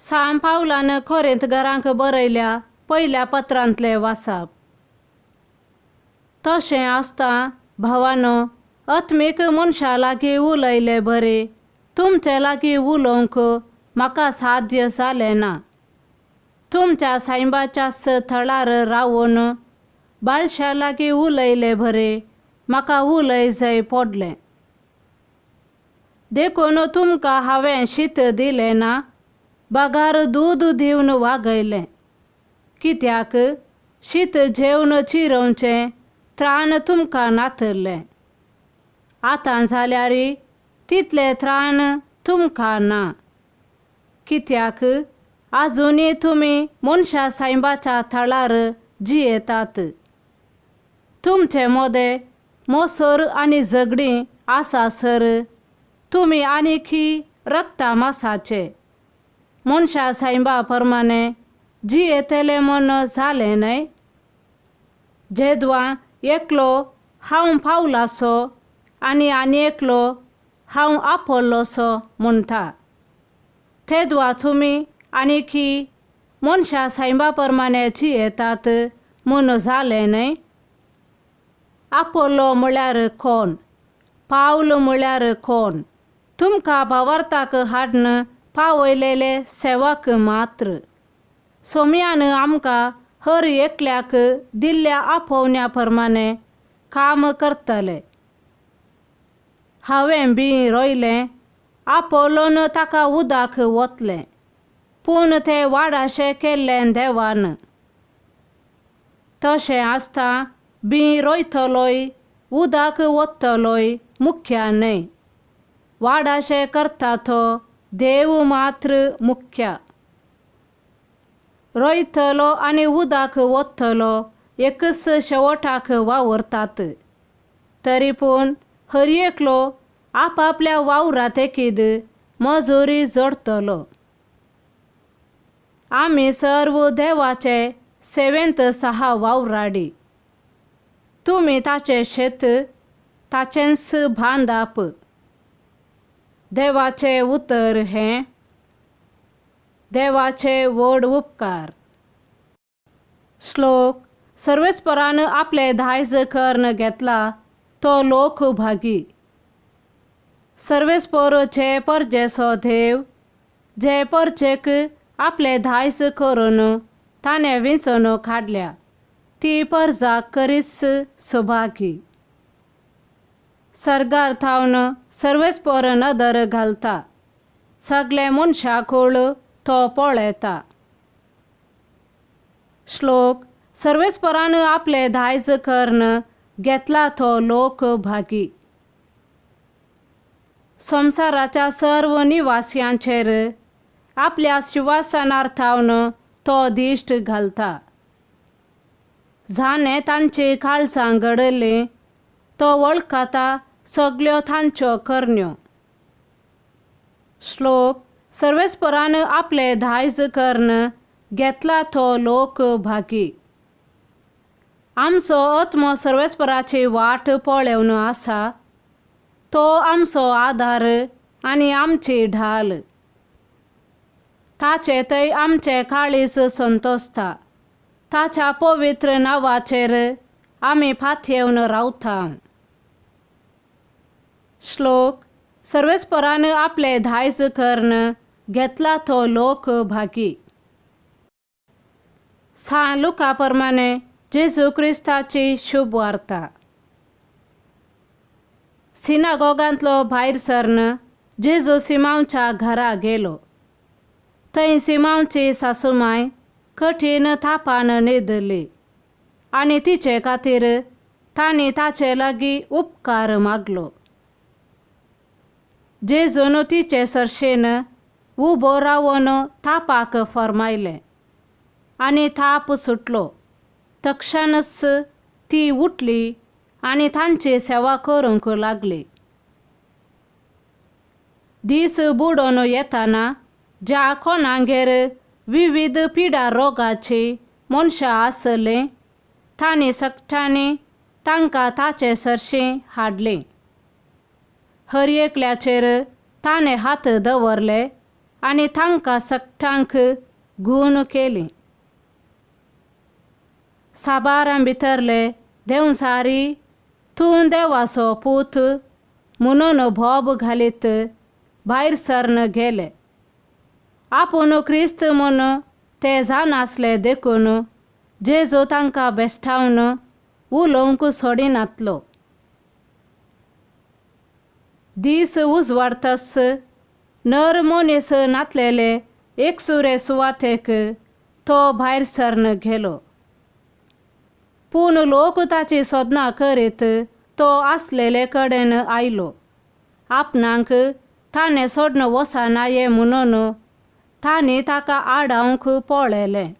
सांत पावलान कोरिंतकारांक बरयल्या पयल्या पत्रांतलें वाचप. तशें आसता भावानो, आत्मीक मनशा लागीं उलयले बरें तुमचे लागीं उलोवंक म्हाका साध्य जालें ना. तुमच्या सायबाच्याच थळार रावून बाळशा लागीं उलयले बरें म्हाका उलय जाय पडलें. देखून तुमकां हांवें शीत दिलें ना, बगार दूद दिवन वागयलें. कित्याक शीत जेवन चिरोवचें त्राण तुमकां नातलें. आतां जाल्यार तितलें त्राण तुमकां ना. कित्याक आजुनूय तुमी मनशा सायबाच्या थळार जियेतात. तुमचे मोदें मोसर आनी झगडीं आसा सर तुमी आनीकी रक्ता मासाचे मनशा सायबा प्रमाणे जियेतले म्हूण जालें न्हय. जेदवा एकलो हांव पावलासो आनी आनी एकलो हांव आपोल्लोसो म्हणटा, तेदवा तुमी आनीकी मनशा सायबा प्रमाणे जियेतात म्हूण जालें न्हय. आपोलो म्हळ्यार कोण, पावल म्हळ्यार कोण, तुमकां भावार्थाक हाडून पावयलेले सेवक मात्र. सोम्यान आमकां हर एकल्याक दिल्ल्या आपोवण्या प्रमाणे काम करतले. हांवें बी रोयलें, आपोलोन ताका उदक ओतलें, पूण तें वाडाशें केल्लें देवान. तशें आसता बी रोयतलोय उदक ओतलोय मुख्य न्हय, वाडाशें करता तो देव मात्र मुख्य. रोयतलो आनी उदक ओतलो एकच शेवटाक वावुरतात. तरी पूण हर एकलो आपापल्या वावरा तेकीद मजुरी जोडटलो. आमी सर्व देवाचे सेवेंत सहा वावराडी. तुमी ताचें शेत, ताचेंच बांदाप. देवाचें उतर हें देवाचे व्हड उपकार. श्लोक. सर्वेस्परान आपलें दायज कर्ण घेतला तो लोक भागी. सर्वेस्पर जे परजेचो देव, जे परजेक आपलें दायज करून ताणें विंचून काडल्या ती परजा करीच सभागी. सर्गार थावन सर्वेस्पर नदर घालता, सगळे मनशाकूळ तो पळयता. श्लोक. सर्वेस्परान आपलें दायज कर्ण घेतला तो लोक भागी. संवसाराच्या सर्व निवासियांचेर आपल्या शिवासनार थावन तो दिश्ट घालता. जाणें तांची काळजां घडयलीं तो वळखता सगल्यो तांच्यो करण्यो. श्लोक. सर्वेस्परान आपलें दायज कर्ण घेतला तो लोक भागी. आमचो आत्मो सर्वेस्पराची वाट पळोवन आसा, तो आमचो आदार आनी आमची ढाल. ताचे थंय आमचें काळीज संतोसता, ताच्या पवित्र नांवाचेर आमी पातयेवन रावता. श्लोक. सर्वेस्परान आपलें दायज कर्ण घेतला तो लोक भागी. सांत लुका प्रमाणे जेजू क्रिस्ताची शुभ वार्ता. सिनागोगांतलो भायर सरन जेजू सिमांवच्या घरा गेलो. थंय सिमांवची सासूमाय कठीण तापान न्हिदली आनी तिचे खातीर तांणी ताचे लागीं उपकार मागलो. जेजून तिचे सरशेन उबो रावन तापाक फर्मायलें आनी ताप सुटलो. तक्षणच ती उठली आनी तांची सेवा करूंक लागली. दीस बुडोवन येतना ज्या कोणागेर विविध पिडा रोगाची मनशां आसलीं तांणी सगळ्यांनी तांकां ताचे सरशीं हाडलीं. हर एकल्याचेर ताणें हात दवरले आनी तांकां सगटांक गूण केली. साबारां भितरले देंवचारी तूं देवाचो पूत म्हणून बोब घालीत भायर सरन गेले. आपूण क्रिस्त म्हूण ते जाणासले देखून जेजू तांकां बेश्टावन उलोवंक सोडिनातलो. दीस उजवाडतस नर मनीस नातलेले एकसुरे सुवातेक तो भायर सरन गेलो. पूण लोक ताची सोदनां करीत तो आसलेले कडेन आयलो. आपणाक ताणें सोडन वचनाये म्हणून तांणी ताका आडावंक पळयलें.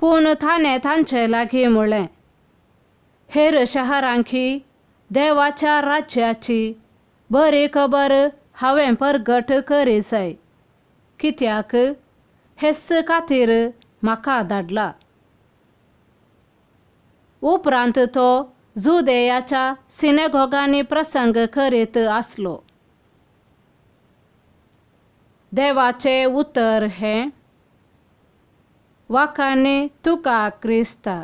पूण ताणें तांचे लागीं म्हळें, हेर शहरांकी देवाच्या राज्याची बरी खबर हांवें परगट करी जाय, कित्याक हेच खातीर म्हाका धाडला. उपरांत तो जुदेयाच्या सिनेगोगांनी प्रसंग करीत आसलो. देवाचें उतर हें. वाखाणी तुका क्रिस्ता.